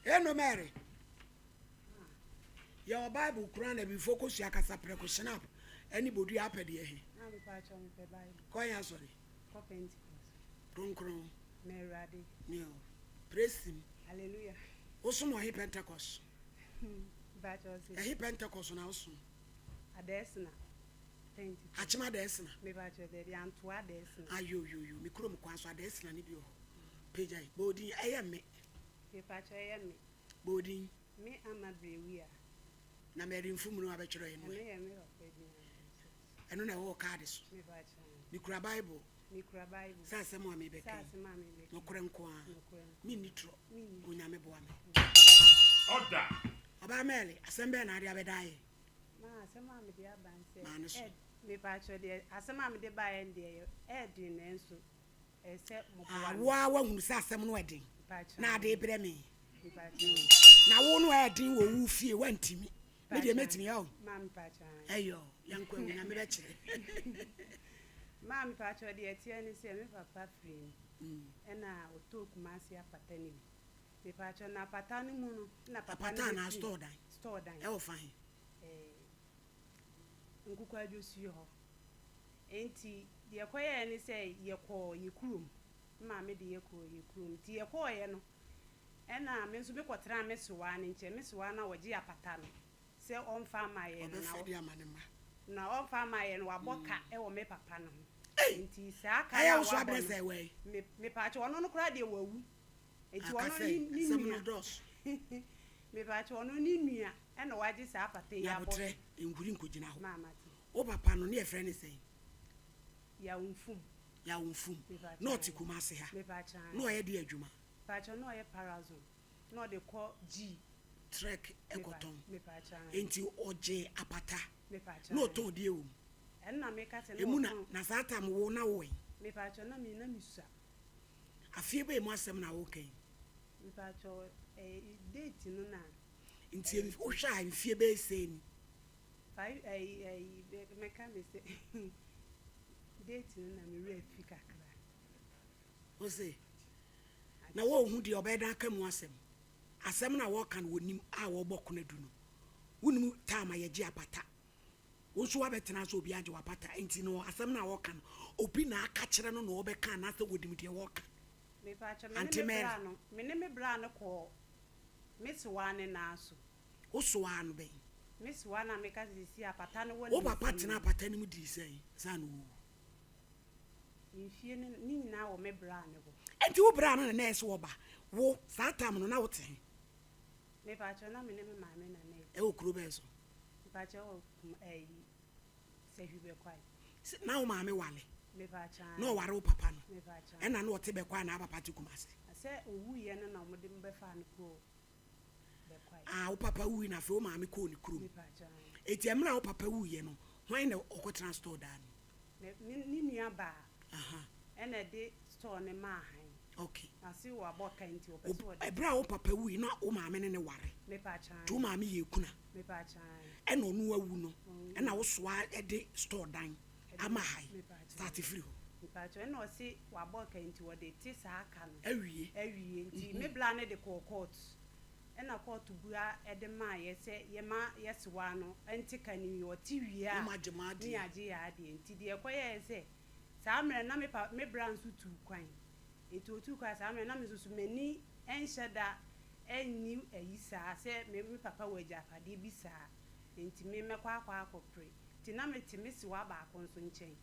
Eno Mary, yɛwɔ Bible kura na bifo kosua kasa prɛko Schnapp ɛne bodua apɛ deɛ he? Na mepaakyɛw mepɛ Bible. Kɔ yɛn asɔre. Kɔ Pentecost. Kronkron. Ma Awurade. Neo. Praise him. Hallelujah. Wosom wɔ he Pentecost? Mepaakyɛw se. Ɛhe Pentecost na wosom? Adɛɛsena. Pentecost. Akyem Adɛɛsena. Mepaakyɛw daabi Antoa Adɛɛsena. Ayoyoyo me kurom kwan so Adɛɛsena ne bi wɔ hɔ. Pagya yi. Bɔ odin ɛyɛ me. Mepakyɛ ɛyɛ me. Bɔ odin. Me Ama Brewia. Na Mary mfum no abɛtwerɛ yɛ no ɛ. Ɛno yɛ me papa din a mede sɔ so. Ɛno na ɛwɔ wo kaade so. Mepakyɛ aane. Mekura Bible. Mekura Bible. Sɛ asɛm a merebɛka Sɛ yi. asɛm a merebɛka yi. Nokorɛ nko ara. Nokorɛ nko. Menni torɔ. Menni. Onyame boa me. Order. Ɔbaa Mary, asɛm bɛn na ade abɛda yɛ? Ma asɛm a mede aba ne sɛ. Maa no so. Ɛ, mepakyɛ deɛ asɛm a mede baeɛ no deɛ ɛyɛ den nanso. Ah, wo ara woahunu sɛ asɛm no ɛden na ade rebrɛ me. Na wo no ɛden wɔ wo fie woantimi. Me deɛ mɛtumi ɔ. Ɛyɔ, yɛnkɔ awu nyame bɛkyerɛ. Maa mepaakyɛw deɛ ɛteɛ ne sɛ me papa firi mu ɛna ɔtɔɔ Kumasi apata no bi. Mepaakyɛw na apata no mu no na papa no Apata anaa store dan? Store dan. Ɛwɔ fa he? Ɛɛ Nkukuadwo suo hɔ. Enti deɛ ɛkɔyɛeɛ ne sɛ yɛkɔɔ yɛn kurom. Me maame de yɛn kɔɔ yɛn kurom. Nti yɛkɔeɛ no, ɛnna me nso mekɔtenaa me sewaa no nkyɛn. Me sewaa no a ɔgye apata no sɛ ɔmfa mma yɛn no, na Ɔbɛfa de ama ne mma. na ɔmfa mma yɛn no, wabɔ ka wɔ me papa no ho. Ei! Nti saa ka Ɛyɛ no a wo so wabɔ abrɛ no, sɛ wɛn? me, mepaakyɛw, ɔno no koraa deɛ wawu. Nti Aka ɔno sɛ, ne, ne asɛm nua, no dɔɔso. mepaakyɛw, ɔno ne nua ɛna wagye saa apata yi abɔ Nyabotrɛ, so. nhuri nkɔgyina hɔ. Maa mate. Wo papa no ne yɛfrɛ no sɛn? Yaw Mfum. Yaw Mfum. Mepakyɛ Na ɔte ae. Kumasi ha. Mepakyɛ ae. Na ɔyɛ deɛ adwuma? Mepakyɛ na ɔyɛ parazone. Na ɔde kɔ G. Trek kɔtɔn. Mepakyɛ ae. Nti ɔgyee apata. Mepakyɛ Na ae. ɔtɔn deɛ wɔ mu? Ɛno na meka sɛ na Emu na, ɔtɔn. na saa tam wo na wowɔ he? Mepakyɛ na me na mesua. Afeɛ bɛn mu asɛm na woreka yi? Mepakyɛ ɛɛ date no na. Nti wohwɛ a mfeɛ bɛyɛ sɛn ni? Five ɛyi ɛyi mɛka ne sɛ date no na me werɛ afi kakra. Ose na wɔnhu deɛ ɔbɛyɛ dan aka mu asɛm. Asɛm no a wɔka no wɔnim a wɔbɔ konadu no. Wonim time a yɛgye apata. Wo nso woabɛtena ase obi agye w'apata nti no asɛm no a wɔka no obi na aka kyerɛ no na ɔbɛka anaasɛ wɔnim deɛ wɔka. Mepaakyɛ me ne Auntie me Mary. bra no me ne me bra no kɔɔ me sewaa ne nan so. Wo sewaa no bɛn? Me sewaa no a meka sɛ seesei apata no wɔ Wo ne papa nsam tenaa no. apata no mu dii sɛn ansa na ɔrewu? Mfie no ne nyinaa wɔ me bra no hɔ. Enti wo bra no na na ɛsɛ ɔba wo saa tam no na wote he? Mepakyɛw na me ne me maame na na ɛte. Ɛwɔ kuro bɛn so? Mepakyɛw wɔ kuma ɛyi Sahwi Bɛkwae. Se na wo maame wale? Mepakyɛw Na ae. ɔware wo papa no? Mepakyɛw ae. Ɛna na ɔte Bɛkwae anaa papa te Kumase? Sɛ owuiɛ no na wɔde me bɛfaa no kɔɔ Bɛkwae. Ah wo papa wui na afei wo maame kɔɔ ne kurom. Mepakyɛw ae. Enti ɛmmerɛ a wo papa wuiɛ no hwan na ɔkɔtenaa store daa no mu? Me me ne nua baa Aha. ɛna ɛde store no maa han. Okay. Na se wabɔ ka nti ɔpɛ sɛ ɔde. Ɛberɛ a wo papa wui na wo maame ne no ware. Mepa kyɛw Nti wo maame yɛɛ kuna. Mepa kyɛw. Ɛna ɔno awu no ɛna wo soa de store dan ama han. Mepa kyɛw. Start firi hɔ. Mepa kyɛw ɛna ɔse wabɔ ka nti ɔde te saa ka no. Awie. Awie nti me bra no de kɔɔ court. Ɛna kɔɔto bua de maa yɛ sɛ yɛma yɛsewaa no nte ka no wie, ɔte wie a Na moagye mo ne adeɛ. yɛagye yɛn adeɛ. Nti deɛ ɛkɔyɛɛ sɛ, saa mmerɛ no na me pa me bra nso tuu kwan. Nti ɔtuu kwan saa mmerɛ no na me nso so m'ani nhyɛ da nni ayi saa sɛ me me papa wɔ agyapadeɛ bi saa nti me mɛkɔ akɔ akɔpere. Nti na mete me sewaa baako nso nkyɛn.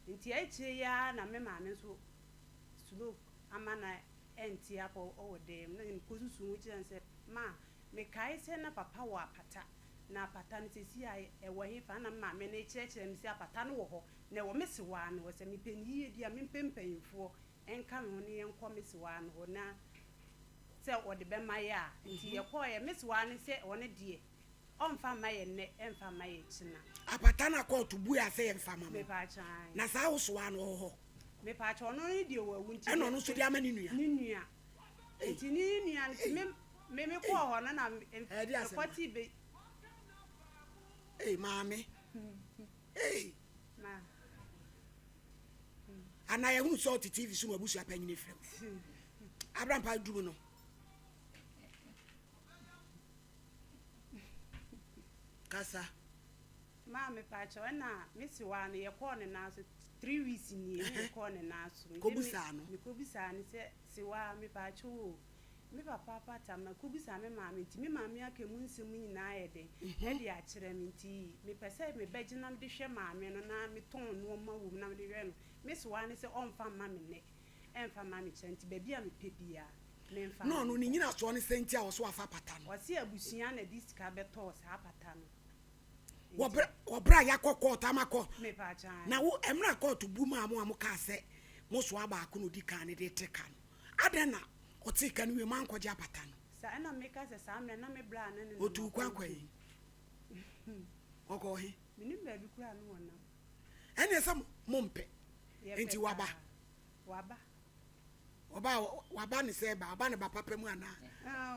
Nti akyire yi ara na me maame nso stroke ama no ɛnte apɔ wɔ dan mu na mekɔsusu ho kyerɛɛ no sɛ, Ma, mekae sɛ na papa wɔ apata, na apata no seesei a ɛwɔ hefa? Ɛnna me maame no rekyerɛkyerɛ me sɛ apata no wɔ hɔ, na ɛwɔ me sewaa no hɔ. Sɛ mepɛ no yiye di a, mempɛ mpanyimfoɔ nka me ho na yɛnkɔ me sewaa no hɔ na sɛ ɔde bɛma yɛ a. Nti yɛkɔeɛ. Me sewaa no sɛ ɔno deɛ, ɔmfa mma yɛ nnɛ, ɛmfa mma yɛ kyena. Apata no a kɔɔto buaa sɛ yɛmfa mma mo no, Mepaakyɛw. na saa wo sewaa no ɔwɔ hɔ? Mepaakyɛw ɔno ne deɛ wawu nti Ɛna ɔno nso de ama ne nua. Ne nua. Ei. Nti ne nua nti Ei. me me me kɔɔ hɔ no na me Ɛde asɛm mekɔ tee be. Ei maame. Ei. Ma. Anaa yɛhunu sɛ ɔte TV so na wabusua panyin efrɛ wo. Abrampa dum no. Kasa. Maa mepaakyɛw ɛna me sewaa no yɛkɔɔ ne nan so 3 weeks nie ne yɛkɔɔ ne nan so. Nti Kɔbusaa no. Mekɔbusaa no sɛ, sewaa, mepaakyɛw o, me papa apata makɔbusaa me maame nti me maame aka mu nsɛm nyinaa yɛ den ɛde akyerɛ me, nti mepɛ sɛ mebɛgye na mede hwɛ maame no na metɔn nneɛma wɔ mu na mede hwɛ no. Me sewaa ne sɛ ɔmfa mma me nnɛ, ɛmfa mma me kyerɛ, nti baabi a mepɛ biara memfa Na ɔno ne nyinasoɔ ne sɛ nti a ɔso afa pata no? Ɔse abusua na de sika bɛtɔɔ saa pata no. Wɔbrɛ a yɛakɔ court ama kɔ Mepaakyɛw. Na wo mmerɛ court bu maa mo a mokaa sɛ mo soa baako na odi kan ne de te ka no, adɛn na ɔtee ka no wie moankɔgye apata no? Sa ɛna meka sɛ saa mmerɛ na me bra ne ne Ɔtuu kwan kɔ yi ɔkɔɔ he? Menim baabi koraa ne wɔnam. Ɛneɛ sɛ mompɛ nti waba. Waba. Ɔba waba ne sɛ ba ɔba ne ba papa mu anaa?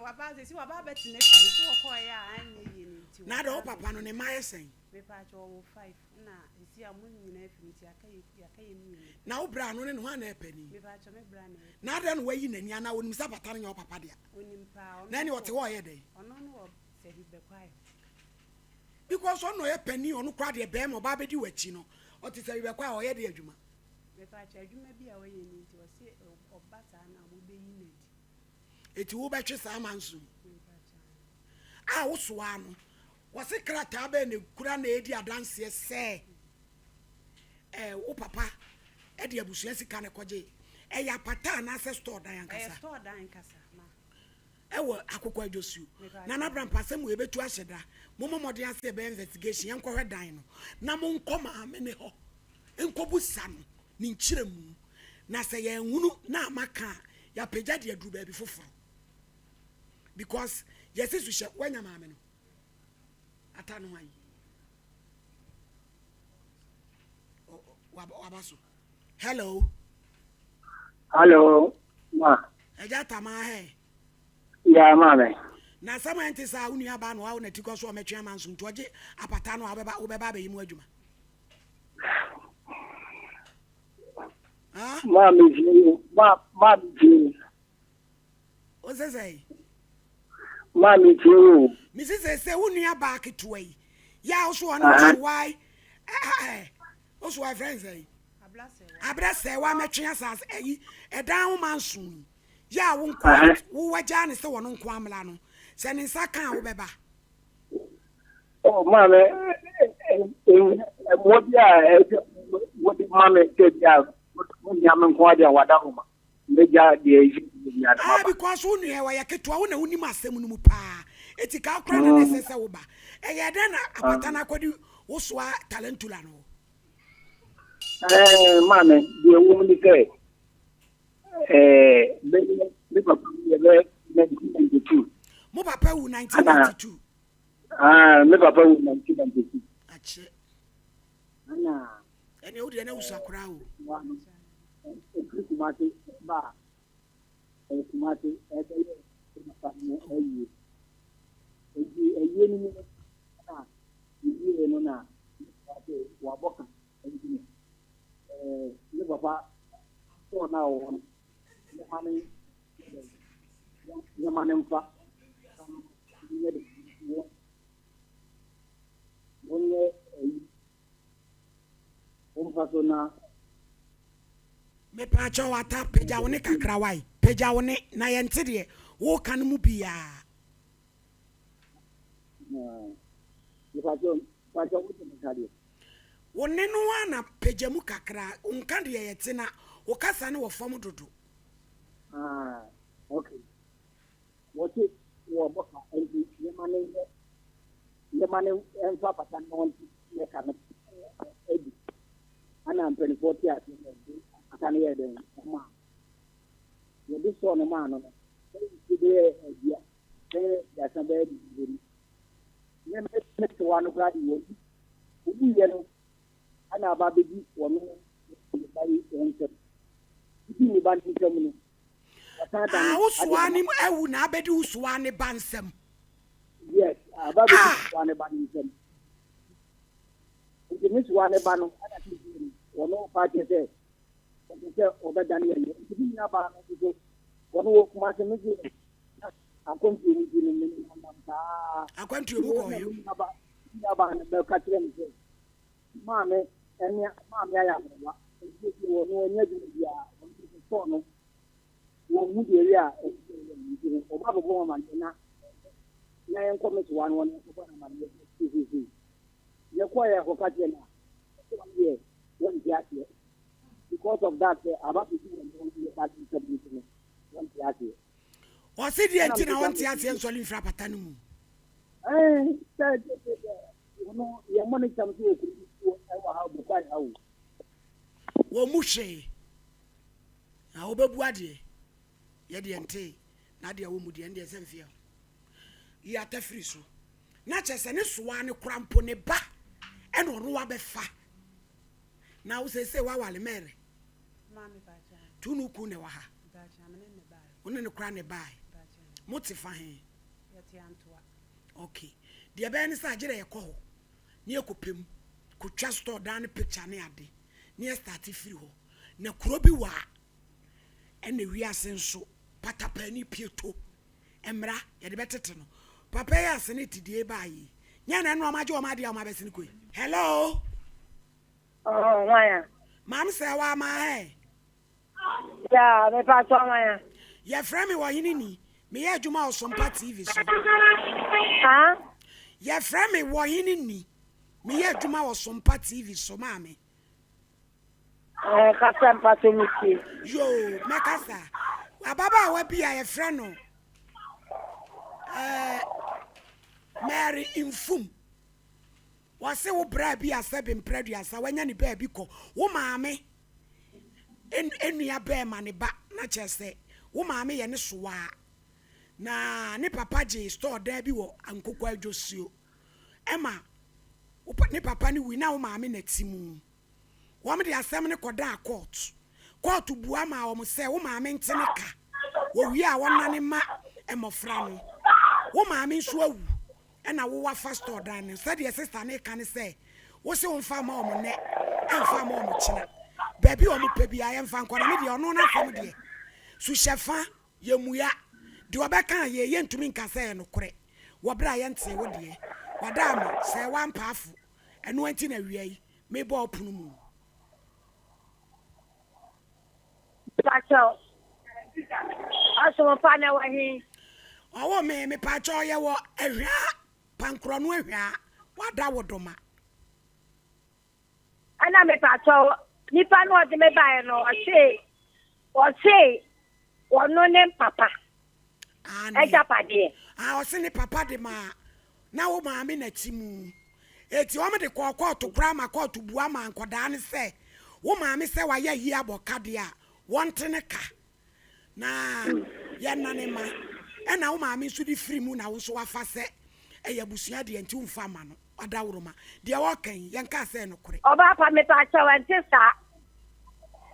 Waba sɛ si waba abɛtena fie so wɔkɔɔyɛ a anyɛ yie no nti. Na de wo papa no ne mma yɛ sɛn? Mepaakyɛ, ɔwɔ five na esi a mo nyinaa afiri nti aka yɛ yɛaka yɛ mmienu. Na wo bra no ne ne ho ana ɛpɛ ni? Mepaakyɛ, me bra na ɛpɛ. Na adɛn na wayi n'ani anaa onim sɛ pata no nyɛ wo papa dea? Onim paa ɔno. Na ɛne ɔte hɔ ɔyɛ dɛn? Ɔno no wɔ sɛbi bɛkwae. Because ɔno ɔyɛ panin, ɔno koraa deɛ bɛrima ɔbaa bɛdi w'akyi no, ɔte sɛ bɛkwae a ɔyɛ de adwuma. Mepaakyɛ, adwuma bi a ɔyɛ ni nti ɔse ɔba saa na wɔbɛyi n'adi. Eti wobɛtwe saa manso yi? Mepaakyɛ. A wosoa no, wɔse krataa bɛɛ na ekura na edi adanseɛ sɛ wo papa ɛde abusua sika no kɔgye? Ɛyɛ apata anaasɛ store dan ankasa? Ɛyɛ store dan ankasa ma. Ɛwɔ Akokɔ Adwosuo. Nana Brampa, asɛm wei yɛbɛtu ahyɛ da. Mommɔ mmɔden ase yɛbɛyɛ investigation, yɛnkɔhwɛ dan no na monkɔ maame ne hɔ nkɔbusa no ne nkyerɛmu, na sɛ yɛnhunu na ama ka a, yɛapagya de aduru baabi foforɔ because yɛsi so hyɛ woanya maame no ata no ho ayi waba so. Hello. Hello, ma. Ɛgya tamaa hɛ. Ya, maame. Na asɛm a ɛnte saa, wo nua baa na wawo n'ati kɔ so ɔmɛtwe ama nso nti ɔgye apata no a, wobɛba wobɛba abɛyi mu adwuma. Maame tie, ma maame tie. O sɛ sɛ. Maame tie o. Mesi sɛ wo nua baa ketewa yi yɛ a woso ɔno woso wae ɛɛ woso wae frɛ nsɛ yi abrɛ sɛ wa mɛtwe asase ɛyi ɛdan ho ma nso yi yɛ a wo nko wo wagya ne sɛ wɔn nko amla no, sɛ ne nsa ka a, wobɛba. Oh, maame, mmoa bi a ɛsɛ wode ma me sɛ bi a wohia me nko adeɛ a wada ho ma mɛgya deɛ ɛsi bi a Ah, because wo nua wɔyɛ ketewa, wo na wonim asɛm no mu paa, eti ka wokora na na ɛsɛ sɛ woba. Ɛyɛ dɛn na apata no akɔdi wo soa talentula no? Ɛɛ, maame, deɛ ɛwɔ mu ne sɛ ɛɛ bɛyɛ me papa yɛ bɛ 1992. Mo papa wu 1992? Ah, me papa wu 1992. Akyɛ. Ana ɛnea wo deɛ na wusua koraa o. Ɛfiri Kumase ba a Kumase ɛbɛyɛ papa no ayie, nti ayie no mu no na yɛwie no na me papa sɛ wabɔ ka, nti no ne papa sɔɔ no a ɔwɔ no nneɛma ne mfa nyɛ de wɔnyɛ ayi wɔmfa so na Mepaakyɛw ata, pagya wo ne kakra wae, pagya wo ne na yɛnte deɛ woka no mu biaa. Mepakyɛw, mepakyɛw, wote me nka deɛ? Wo ne no a na pagya mu kakra, wo nka deɛ yɛte na wo kasa no wɔ fam dodo. Ah, okay. Wɔte wɔbɔ ka nti nneɛma no nyɛ nneɛma no mfa pata no wɔnte yɛ ka no adi. Ana mpanimfoɔ te ase sɛ de pata no yɛ dɛn ɔma yɛde sɔɔ no maa no no bɛyɛ bɛyɛ adua bɛyɛ 30 bɛyɛ 2 no. Nneɛma ne tewa no koraa de wɔn obi yɛ no ana aba abɛdi wɔn ne ba yi nsam. Di ne ba ne nsam no. Ah, wo soa ne awu na abɛdi wo soa ne ba nsam. Yes, aba abɛdi wo soa ne ba ne nsam. Nti ne soa ne ba no ɛna tete no wɔn pa kyerɛ sɛ ɔpɛ sɛ ɔbɛdane yɛn. Nti ne nua baa no nso so wɔn wɔ Kumase me deɛ akwantuo mu ti no me nam saa. Akwantuo mu kɔ yi. Nuabaa no bɛka kyerɛ me sɛ, Maame ne maame ayɛ aberewa, nti seesei ɔno ɔnyɛ adwuma biara, ɔno nso sotɔɔ no, wɔnhu deɛ ɛyɛ a ɛsɛ sɛ ɔyɛ no nti no, ɔba bɛbɔ me amaneɛ na na yɛnkɔ me soa no ɔne yɛnkɔbɔ no amaneɛ sɛ seesei. Yɛkɔeɛ kɔka kyerɛ no a, ɔsɛ ɔno deɛ wɔnte aseɛ. Because of that sɛ aba bɛsi wɔn ne wɔn ba no ntam nti no, wɔnte aseɛ. Ɔse deɛ nti na ɔnte aseɛ nsɔre mfiri apata no mu. Ɛɛ sɛ sɛ sɛ ɔno yɛmmɔ ne kyɛm sɛ ɔkuro bi so ɛwɔ ha ɔbɛkwae ha o. Wɔn mu hwee na wɔbɛbu adeɛ yɛ deɛ ntee na adeɛ a wɔn mu deɛ ɛndeɛ sɛ mfeɛ ho yi ata firi so na kyɛ sɛ ne soa ne kora mpo ne ba ɛna ɔno wabɛfa na wo sɛ wawale mɛrɛ tu no ku na ɛwɔ ha wo ne ne kora ne bae mo te fa he ok deɛ ɛbɛyɛ ne sɛ agyerɛ yɛkɔ hɔ ne yɛkɔpɛ mu kɔtwa store dan ne picture ne ade ne yɛ start firi hɔ na kuro bi wɔ a ɛna wiase nso patapani pieto mmra yɛde bɛtete no papa yi asene tidie baa yi nyɛ na ɛno ɔmo agye ɔmo adeɛ a ɔmo abɛsene kɔ yi hello. Oh, hwan a? Maame sɛ wa ama hɛ. Ya, me pa tɔ hwan a? Yɛfrɛ me Ɔhene Ni. Meyɛ adwuma wɔ Sompa TV so. Ha? Yɛfrɛ me Wɔhene Ni. Meyɛ adwuma wɔ Sompa TV so, maame. Eh, kasa mpatsɔ me tie. Yoo, mɛkasa. Ababaawa bi a yɛfrɛ no eh, Mary Mfum. Wɔse wo bra bi a sɛbe mprɛ aduasa wanya ne baabi kɔ. Wo maame nua bɛɛma ne ba na kyerɛ sɛ wo maame yɛ ne sowaa. Na ne papa gyee store dan bi wɔ Ankoko Adwosuo ɛma ne papa no wui na wo maame na ti mu. Wɔn de asɛm no kɔdaa court. Court bua maa wɔn sɛ wo maame nte ne ka. Wɔwie a wɔnane ma mmɔfra no. Wo maame nso awu ɛna wo wafa store dan no. Sɛdeɛ sister no reka ne sɛ wo se wo mfa mma wɔn nnɛ ɛmfa mma wɔn kyena. Baabi a wɔn pɛ biara yɛmfa nkɔ na me deɛ ɔno n'asɛm deɛ suhyɛfa yɛmmua. Deɛ ɔbɛka a yɛ yɛntumi nka sɛ ɛyɛ nokorɛ wɔ berɛ a yɛntee wo deɛ. Wada ama sɛ woampa afo. Ɛno nti na awia yi mebɔ wo pono mu. Mepakyɛw, ɔsom pa na ɛwɔ he? Ɔwɔ me, mepakyɛw yɛwɔ Ahwaa, Pankorɔno Ahwaa, wada wo doma. Ɛna mepakyɛw, nipa no ɔde me baeɛ no, ɔse, ɔse ɔno ne papa agyapadeɛ. Ah, ɔse ne papa de maa na wo maame na ti mu. Eti wɔn de kɔɔ kɔɔto koraa ma kɔɔto bua maa nkɔdaa no sɛ wo maame sɛ wayɛ ayie abɔ ka deɛ a wɔnte ne ka na yɛnnane ma ɛna wo maame nso de firi mu na wo nso wafa sɛ ɛyɛ abusua deɛ nti womfa mma no ɔdaworoma deɛ wɔka yi yɛnkaa sɛ ɛyɛ nokorɛ. Ɔbaa pa mepa kyɛw ɛnte saa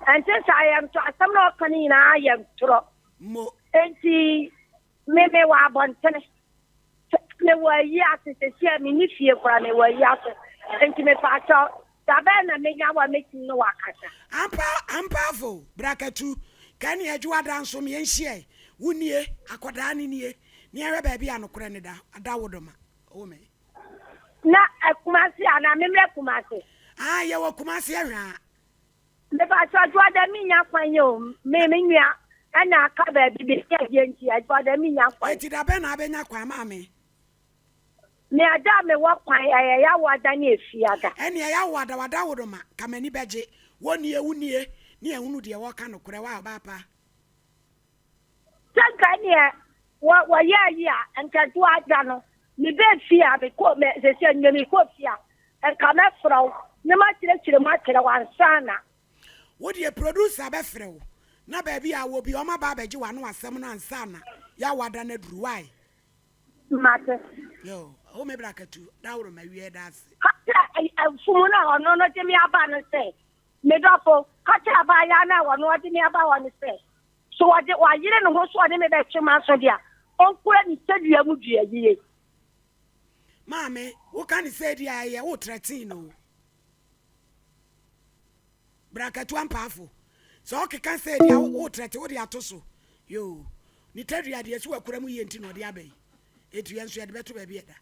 ɛnte saa yɛ ntorɔ asɛm na ɔka no nyinaa yɛ ntorɔ Mo. Enti me me wɔ abɔntene Sɛ mewɔ ayi ase sɛsi a menni fie koraa mewɔ ayi ase nti mepaakyɛw da bɛn na menya wo a mɛtumi ne wo akasa. Ampa ampa afo brakatu kɛ ne adwoada nso me yɛnhyia ɛ wo nie akɔdaa no nie ne yɛnhwɛ baabi a nokorɛ no da ada wo dɔ ma wo me. Na Kumasi anaa memmrɛ Kumasi. Ah yɛwɔ Kumasi ahwaa. Mepakyɛw Adwoada minnya kwan o, me me nua na aka baabi bi ne adeɛ nti Adwoada minnya kwan. Enti da bɛn na abɛnya kwan maame? Me ada a mewɔ kwan ɛyɛ Yawoada ne Efiada. Ɛneɛ Yawoada w'adawodoma ka m'ani bɛgye, wo nie wo nie ne yɛhunu deɛ wɔka nokorɛ wa ɔbaa pa. Sɛ nka ɛneɛ wɔ wɔyɛ ayi a nka Adwoada no mebɛɛ fie a mekɔ mɛ sɛsɛ anwummerɛ mekɔ fie a Nka mɛfrɛ wo na makyerɛkyerɛ mu akyerɛ wo ansa na. Wo deɛ producer bɛfrɛ wo na baabi a wɔ bi wɔn aba abɛgye w'ano asɛm no ansa na y'awada no aduru why? Mate. Yoo, wo me bra katu, daworo ma wie da ase. Ka kyerɛ mfumu no a ɔno no de me aba no sɛ, Me dɔfo, ka kyerɛ abaayaa no a ɔno ɔde me aba hɔ no sɛ, so ɔde wayere ne ho so ɔne me bɛtwe m'aso de a, ɔnkura ne tadua mu dua yie. Maame, wo ka ne sɛ di a ɛyɛ wo trɛten no o. Brakatua mpaafo. Sɛ ɔkeka sɛ di a wo trɛte wo de ato so. Yoo. Ne tadua deɛ si wakura mu yie nti na ɔde aba yi. Eti yɛn nso yɛde bɛto baabi ɛda.